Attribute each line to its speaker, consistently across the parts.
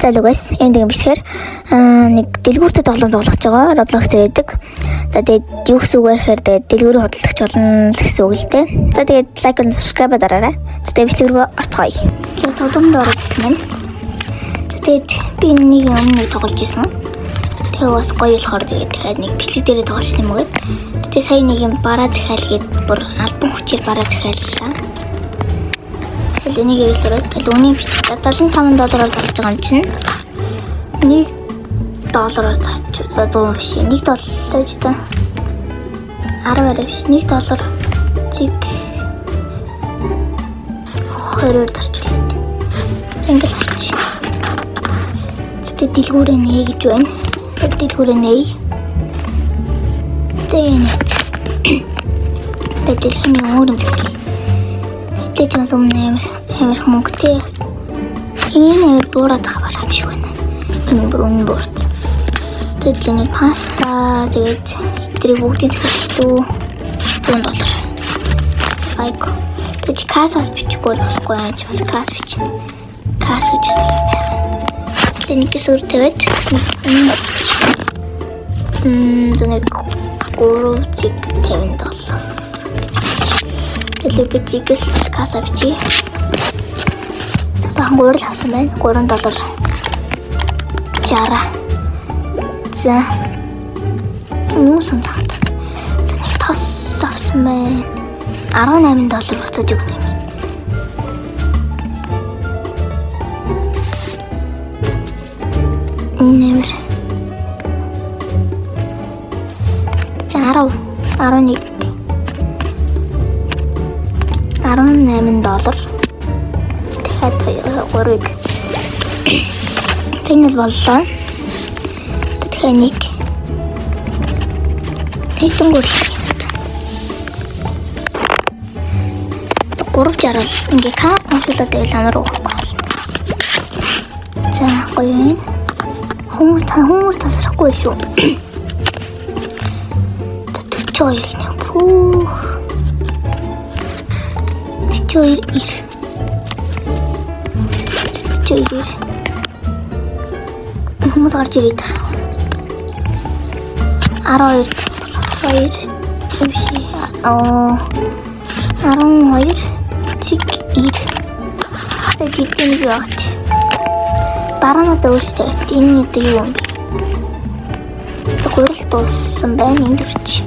Speaker 1: За, hello guys, энэ нэг бичлэгээр нэг дэлгүүртэй тоглоом тоглох гэж байгаа. Roblox дээр байдаг. За, тэгээд юу гэсэн үг вэ гэхээр тэгээд дэлгүүрийн худалдагч болно л гэсэн үг л дээ. За, тэгээд like and subscribe дараарай. За, тэгээд бичлэг рүү орцгоё. За, тоглоомд ороод ирсэн байна. За, тэгээд би нэг өмнө нэг тоглож исэн. Тэгээ бас гоё болохоор тэгээд дахиад нэг бичлэг дээрээ тоглож юм уу гэд. Тэгээ сая нэг юм бараа захиал гээд бүр албан хүчээр бараа захиаллаа. Тэгэл энийг хэлсэрээ тэгэл үнийн бичиг 75 доллараар зарж байгаа юм чинь 1 доллараар зарч 100 биш, 1 доллар гэж та 10 арай биш, 1 доллар чиг 20-оор зарч үлээ. Ингээл зарч. Тэгээ дэлгүүрээ нээ гэж байна. За, дэлгүүрээ нээ. Тэгээ нэт. Тэгээ дэлхийн өөр юм захиал. Тэгээ ч бас өмнө амар амар их мөнгөтэй бас. Энэ амар буураад байгаа юм шиг байна. Энэ бүр үнэн буурсан. Тэгээд л нэг паста, тэгээд эдрийг бүгдийг захиалчдуу 100 доллар. Гайг. Тэгээд чи кассаас бичихгүй бол болохгүй юм чи, бас касс бичнэ. Касс гэж бас нэг юм байна. Тэгээд нэгээс өөр тавиад нэг өмнө болчих. За, нэг 3.50 доллар. Тэгээд би чигэл касса бичье. За, бахан гурил авсан байна. 3 доллар 60. За. Юу санаад. За, нэг тос авсан байна. 18 доллар буцааж өгнө юм. Нэмэр. За, 10 11 18 доллар. Дахиад 3-ыг. Тэр нь боллоо. Тэгэхээр нэг хэдэн гурил 360 ингээ карт уншуулаад байвал амар уухгүй. За, гоё юм. Хүмүүс та хүмүүс тасрахгүй шүү. 42 гинэ. Пүүх. 42 90. 42 90. Хүмүүс гарч ирээд. 12 2 биш аа, 12 цэг 90. Тэгээд хэдэн нэг яваад. Бараануудаа өөрсдөө. Энэ одоо юу юм бэ? За, гурил дууссан байна. Энд үрч.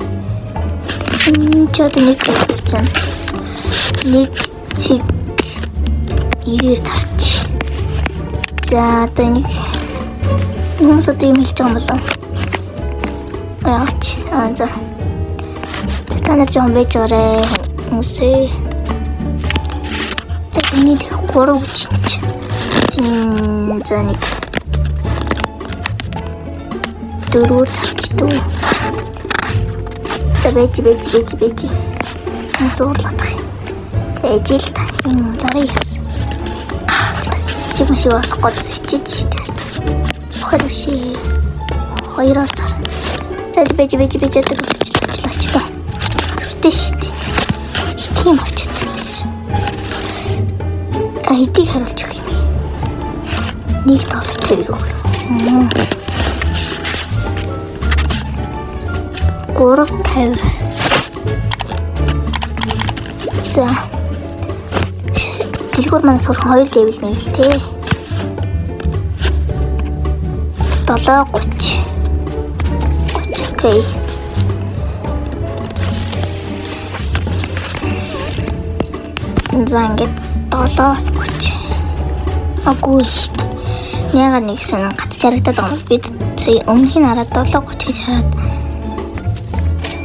Speaker 1: Энэ ч одоо нэг болсон. Нэг цэг 90-ээр зарч. За, одоо энийг хүмүүс одоо юм хэлж байгаа юм болов уу? Яач. Аа, за. Та нар жоохон байж байгаарэ хүмүүсээ. За, энэ 3 гэж чинь. За, нэг дөрвөөр зарчдуу. За, байж байж байж байж. Хүмүүс уурлах юм. Байж л та. Энэ зараа яасан. Бас шиг маш их орлох гээд хичээж штэ. Хоёр биш ээ. Хоёроор зар. За, байж байж байж, одоо очлоо очлоо очлоо. Сүртэй штэ. Идэх юм авчиад. А, эдийг харуулж өгөх юм. 1 доллар 50 өгөх. 3.50. За. Дэлгүүр маань сөрхөн 2 level мэн л те. 7.30. 30, okay. За, ингээд 7-оос 30. Аггүй шүү дээ. Яагаад нэг сонин гат чарагдаад байгаа юм. Би сая өмнөх нь хараад 7.30 гэж хараад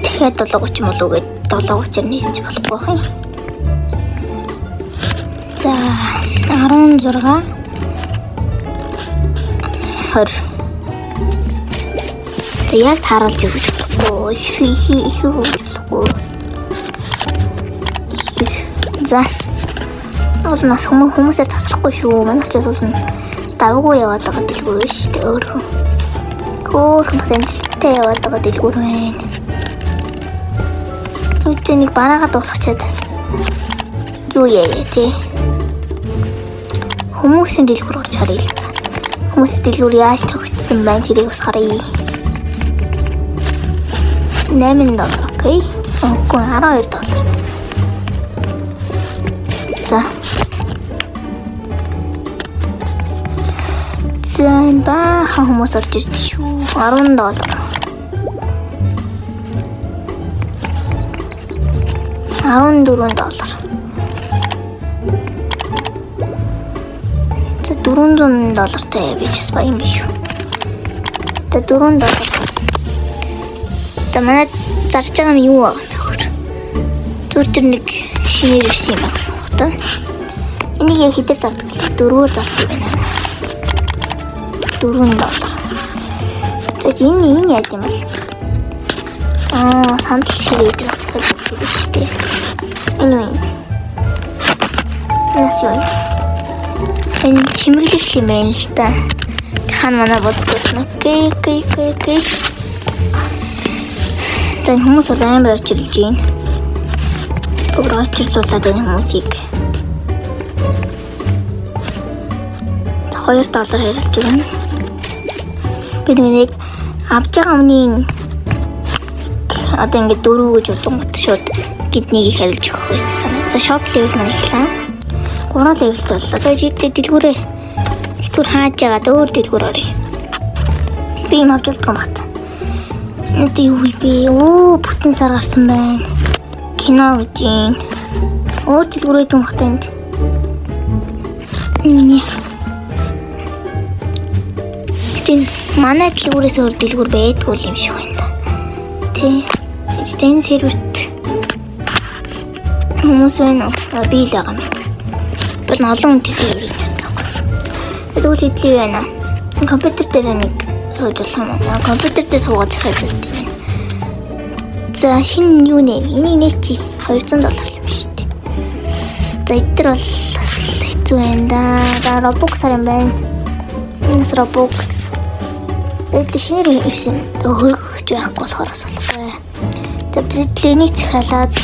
Speaker 1: дахиад 7.30 болов уу гэд 7.30-аар нийцэж болохгүй байх юм. За, 16 20. За, яг тааруулж өгч болохгүй. Их их их өгч болохгүй. За. Уул нас хүмүүсээр тасрахгүй шүү. Манайх ч бас нь давгүй яваад байгаа дэлгүүр биш үү? Өөрхөн. Хөөхөн бас амжилттай яваад байгаа дэлгүүр байна. Нийтдээ нэг бараагаа дуусгачаад юу яа тий. Хүмүүсийн дэлгүүр орж харъя л та. Хүмүүс дэлгүүр яаж төгссөн байна, тэрийг бас харъя. 8 доллар, okay. Үгүй, 12 доллар. За. За, энэ баахан хүмүүс орж ирж шүү. 10 доллар. 14 доллар. За, 400 доллартай би ч бас баян биш үү. За, 4 доллар. За, манай зарж байгаа юм юу байгаа юм бэ хөр? Түр тэр нэг шинээр ирсэн юм байна. Одоо. Энийг яг хэдээр зардаг лээ? Дөрвөөр зардаг байна. 4 доллар. За, энэ яад юм бол? Аа, сандал ширээ идэх гэж болдог биш үү? Энэ юу юм? Нас юу юм? Энэ чимэглэх юм байна л та. Хаана манай боддог байсан. Okay, okay, okay, okay. За, энэ хүмүүс бол амар очирлж байна. Өөр очирлуулад энэ хүмүүсийг. За, 2 доллар хэрэлж өгнө. Би нэг авч байгаа өмнө одоо ингээд 4 гэж бодонгот шууд гэднийг харилж өгөх байсан санаа. За, shop level маань эхлэн. 3 level боллоо. За, жидээ дэлгүүрээ нэгтүр хааж байгаа өөр дэлгүүр оръё. Би юм авч болдгоо багт. Энэ юу юм бэ? Оо, бүтэн сар гарсан байна. Кино гэж юм. Өөр дэлгүүр байдаг юм багт энд. Энэ Гэтэ манай дэлгүүрээс өөр дэлгүүр байдгүй юм шиг байна да. Тэ. Энэ серверт хүмүүс байна уу? А, би л байгаа юм. Бол олон хүнтэй сервер гэж бодсон. Тэгвэл хэдлээ байна. Компьютер дээр нэг сууж болох юм уу? Компьютер дээр суугаад захиалж болд юм байна. За, шинэ юу нэ? Энийг нэ чи 200 доллар юм шүү дээ. За, эдгээр бол бас хэцүү байна да. За, Robux юм байна. Энэс Robux. Тэгээд шинээр ирсэн. Хөргөгч байхгүй болохоор бас болохгүй. За, бид энийг захиалаад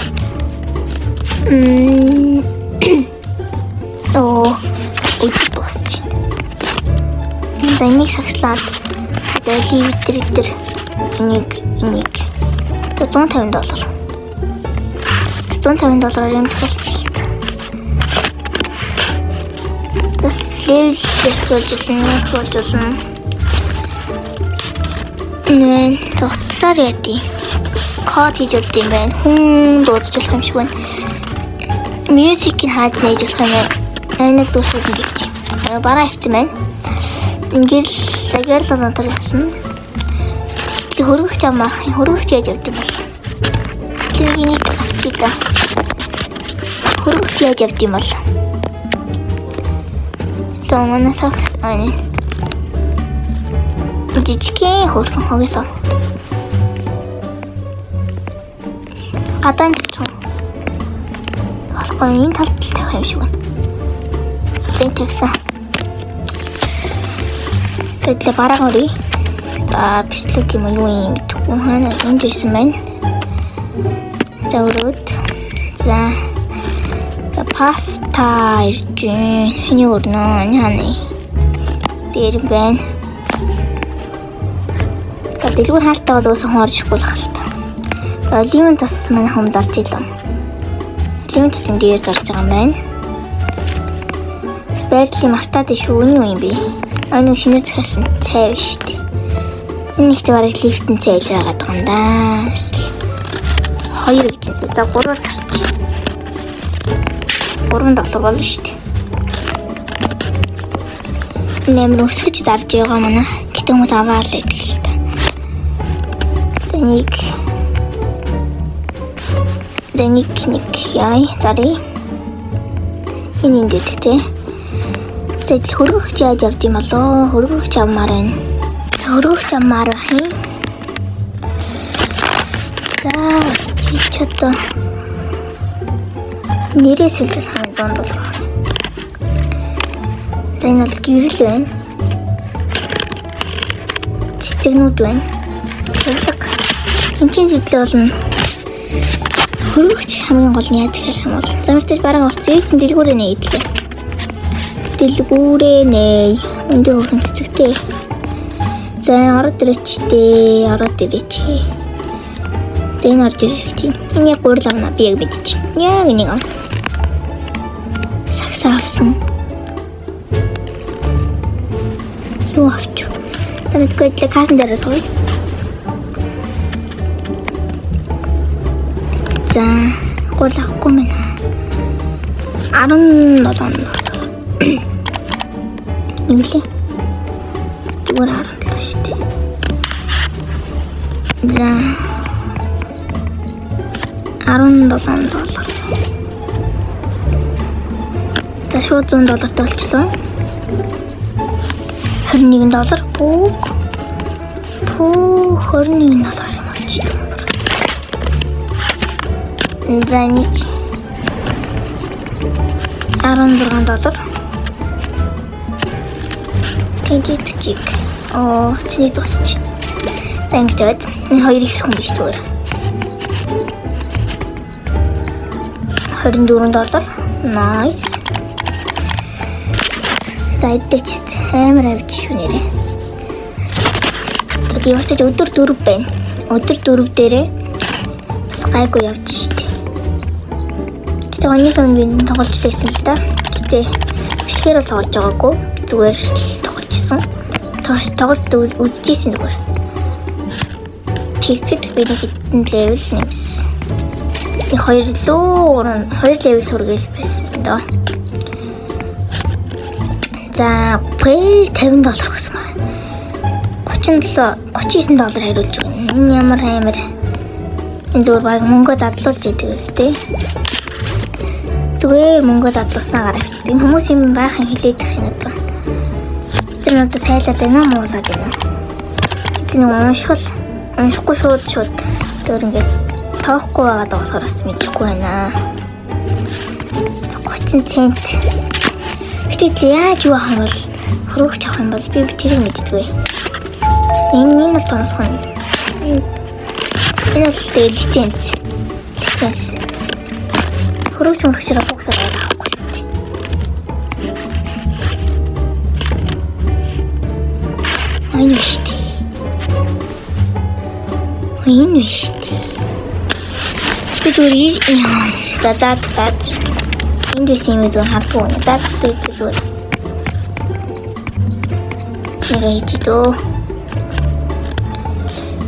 Speaker 1: оо, өдөр дуусч байна. За, энийг сагслаад, за, ливтер дээр энийг за, 150 доллар. 150 доллараар юм захиалчихлаа. Тэс level их болж болно, их болж болно. Нэ, утсаар яадیں۔ Код хийж болд юм байна. Хүн дуудаж болох юм шиг байна. Music-ийг хааж нээж болох юм байна. Энэ л зүйл шууд ингэрч. Бараа ирсэн байна. Ингээл загиарлал өнтер явсан. Тэгээ хөргөгч амаар, хөргөгч яаж явд юм бол? Тэгэхээр энийг авчий да. Хөргөгч яаж явд юм бол? Лөө манай сах аа. Жижигхэн хөргөн хогсоо. Гадаа нь тавьчих. Болохгүй, энэ талд л тавих юм шиг байна. Зэн тавьсан. Тэгээд барааг өрье. За, бислэг юм уу, юу юм мэдэхгүй, хаана энд байсан байна. За, өрөөд. За. За, паста ирж байна. Эний өрнө. Энэ хаана? Дээр байна. За, дэлгүүр хаалтаа бол уусаа хүн орж ирэхгүй л хальта. За, ливен тас манай хүм зарж илээ. Ливен тасын дээр зарж байгаа юм байна. Байрлалын мартаад шүү. Энэ юу юм бэ? Аа, нэг шинээр захиалсан цай биш үү? Энэ ихтэй бараг лифтэн цай л байгаад байгаа юм да. 2 гэж юм. За, 3-аар тарч. 3 доллар болно шүү дээ. Энэ амар өсгөж зарж байгаа манай. Гэтэ хүмүүс аваа л байдаг л та. За, нэг яа заръя. Энэ энд байдаг те. За, хөргөгч яаж явд юм болоо? Хөргөгч авмаар байна. За, хөргөгч авмаар байх юм. За, чи ч одоо нэрээ сэлж болох юм 100 доллараар. За, энэ бол гэрэл байна. Цэцэгнүүд байна. Тавилга. Энд чинь сэтлээ болно. Хөргөгч хамгийн гол нь яаж захиалах юм бол. За, мэртэж бараг орсон. Ирсэн дэлгүүрээ нээдлээ. Дэлгүүрээ нэ. Энд хөөрхөн цэцэгтэй. За, ороод ирээч дээ. Ороод ирээч. За, энэ орж ирэх тийм. Энэ яг гурил авна, би яг мэдчих. Яг энийг авна. Сагсаа авсан. Юу авч? За, мэдгүй, хэдүүлээ кассан дээр сууя. За, гурил авахгүй мэн. 17 доллар. Юу лээ? Зүгээр 17 шүү дээ. За, 17 доллар. За, шууд 100 доллартай болчлоо. 21 доллар. Бүг. Пүү, 21 доллар юм болчихлоо. За, нэг 16 доллар. Тэгж чиг. Оо, чиний дуусч. За, ингэж тавиад. Энэ хоёр их хүн биш зүгээр. 24 доллар. Nice. За, эдээч амар авч шүү нэрээ. Тэгээд ямар ч өдөр 4 байна. Өдөр 4 дээрээ бас гайгүй явж штэ. Гэтэ өнөөс өмнө би тоглож лээсэн л да. Гэтэ бичлэгээр бол тоглож байгаагүй. Зүгээр л тоглож исэн. Тоглолт үзчихсэн зүгээр. Тэгэхэд би нэг хэдэн level нэмсэн. Нэг хоёр лөө гурван хоёр level хүргээл байсан доо. За, П 50 доллар өгсөн байна. 37 39 доллар хариулж өгнө. Энэ ямар амар, энэ зүгээр баг мөнгө задлуулж идэг л дээ. Зүгээр мөнгө задлуулснаа авчдаг. Энэ хүмүүс юм баахан хилээд их юм одоо. Тэр нь одоо сайлаад байна уу, муулаад байна уу? Тэр нэг уншвал уншихгүй шууд шууд зүгээр ингээд тоохгүй байгаад болохоор бас мэдэхгүй байна. 30 цент. Гэтэл яаж юу авах юм бол, хөрөөгч авах юм бол би тэрийг мэддэггүй. Энэ бол томсгон. Энэ бол лиценз. Лиценз. Хөрөөгч мөрөгч Roblox-аар авахгүй л дээ. Энэ биш дээ. Энэ биш дээ. Би зүгээр, за за за, энд байсан юм зүгээр хардгуу. За за, зүгээр. Нэг хийж дөө.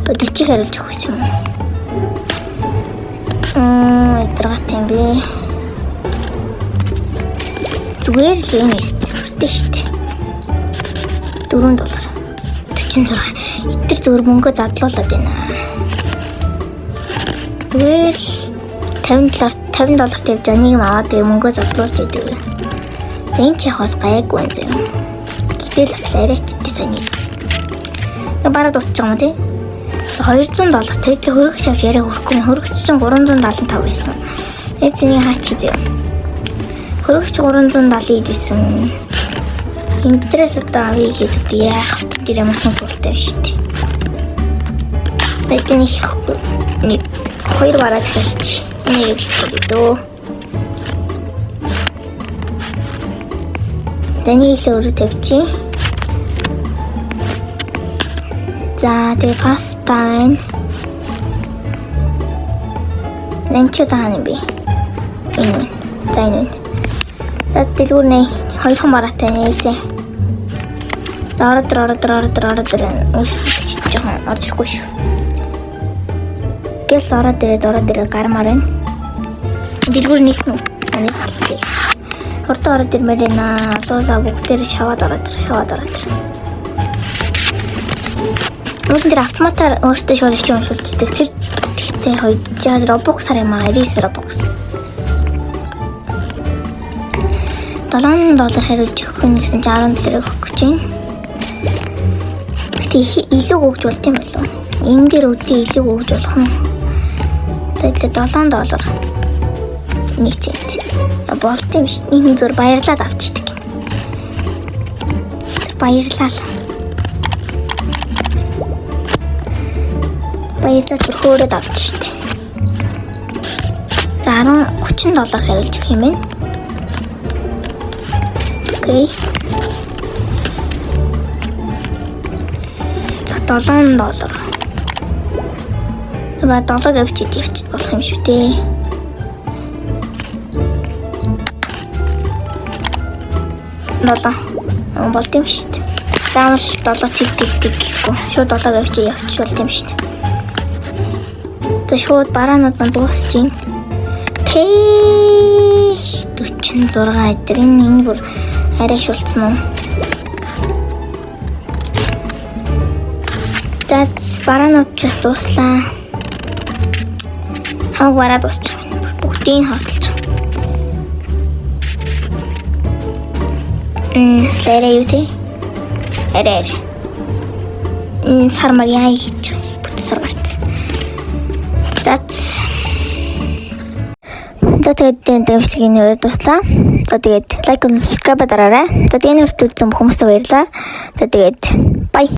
Speaker 1: 40 хариулж өгөх юм. Эдэргат юм бэ. Зүгээр л энэ сүртэй шүү дээ. 4 доллар. 46. Эдгээр зүгээр мөнгө задлуулад байна. Зүгээр л 50 доллар, 50 доллар тавьж байгаа нэг юм аваад, тэгээ мөнгө задлуулж идэг. Энэ ч яг бас гайгүй юм зөө. Гэтэл бас арайч тэ саний. Тэгээ бараг дуусчих юм тий. 200 доллар, тэгээд хөрөгч авч яриа хөрөхгүй. Хөрөгч чинь 375 байсан. Тэгээд зэний хаач зөө. Хөрөгч 370 байсан. Энэ дээрээс одоо авъя гэдэг яах вэ? Тэр ямар хүн суултай биш үү? Тэгээд нэг хоёр бараа захиалч. Энийг хэлэх дөө. Тэнийг л өөрөө тавьчих. За, тэгээ паста байна. Нэнч таана юм бэ? Энэ байна. За, энэ байна. За, дэлгүүр нэ хоёрхан бараатай нээсэ. За, ороод ороод ороод ороод үүсгэж жоохон орж ирэхгүй шүү. Гэл ороод ирээд, ороод ирээд гармаар байна. Дэлгүүр нээсэн үү? Нэг гэл. Хурдан ороод ирмээр байна. Алуулаа бүгдээрээ шаваад ороод ир, шаваад ороод ир. Үүн дээр автоматар өөртөө шууд очиж уншуулцдаг. Тэр тэгтээ хоёр Roblox-аар юм аа, 99 Robux. 7 доллар хариулж өгөх нь гэсэн чинь 10 доллар өгөх гэж байна. Гэтэ илүү өгж болт юм болов уу? Энэ дээр үзье, илүү өгж болох юм. За, тэгэхээр 7 доллар 1 цент. Болт юм биш. Энэ хүн зүр баярлаад авчихдээ. Баярлал. Баярлаад бүр хөөрөөд авчихдээ. За, 10 37 хариулж өгөх юм байна. Okay. За, 7 доллар. Тэгээ 7 авчид явчих болох юм шүү дээ. 7. Болд юм шүү дээ. Заавал 7 цэг тэг тэг гэхгүй. Шууд 7 авчиж явчих болд юм шүү дээ. За, шууд бараанууд маань дуусч байна. Тэ 46 өдр энэ бүр арай шулцсан уу? За, бараанууд ч бас дууслаа. Хамаг бараа дуусчих юм. Бүгдийг хоосолж. Слэрэ юу те? Арай арай. Сар мар яа хийж байгаа. Бүтэн сар гарцсан. За За, тэгээд энэ дэмжлэгийн өрөө дуслаа. За, тэгээд like and subscribe дараарай. За, тэгээд энэ хүртэл үзсэн хүмүүстээ баярлалаа. За, тэгээд bye.